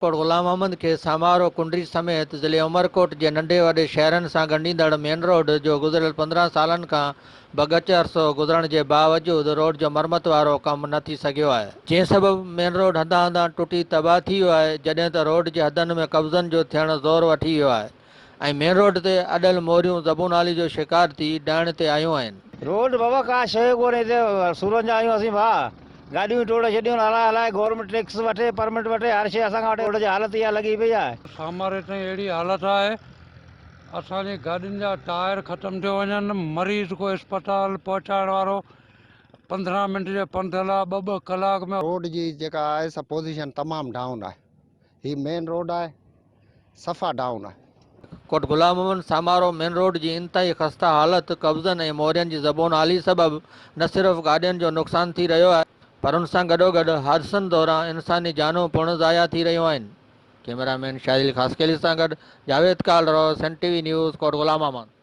ڪوٽ غلام محمد کي سامارو ڪنڊري سميت ضلعي عمرڪوٽ جي ننڍي وڏي شهرن سان ڳنڍيندڙ مين روڊ جو گذريل 15 سالن کان به ڳچ عرصو گذرڻ جي باوجود روڊ جو مرمت وارو ڪم نه ٿي سگهيو آهي. جنهن سبب مين روڊ هنڌان هنڌان ٽٽي تباهه ٿي ويو آهي، جڏهن ته روڊ جي حدن ۾ قبضن جو ٿيڻ زور وٺي ويو آهي ۽ مين روڊ تي اڏل موريون زبون حالي جو شڪار ٿي ڊهڻ تي آيون آهن. روڊ بابا ڪا شيء ڪونهي هتي سورن جا آهيون اسين ڀاء. گاڏيون ٽوڙي ڇڏيون هلائي هلائي گورنمينٽ ٽيڪس وٺي پرمٽ وٺي هر شيء اسان کان وٺي روڊ جي حالت اها لڳي پئي آهي. ساماري تائين اهڙي حالت آهي اسان جي گاڏين جا ٽائر ختم ٿيو وڃن مريض ڪو اسپتال پهچائڻ وارو 15 منٽ جي پنڌ لاء ٻه ٻه ڪلاڪ ۾. روڊ جي جيڪا آهي سا پوزيشن تمام ڊائون آهي هي مين روڊ آهي صفا ڊائون آهي. ڪوٽ غلام محمد سامارو مين روڊ جي انتهائي خسته حالت، قبضن ۽ مورين جي زبون حالي سبب نه صرف گاڏين جو نقصان ٿي رهيو آهي پر ان سان گڏوگڏ حادثن دوران انساني جانون پڻ ضايع ٿي رهيون آهن. ڪئميرا مين شاهد علي خاصخيلي سان گڏ Javed Kalro, Sindh T V news, Kot Ghulam Muhammad.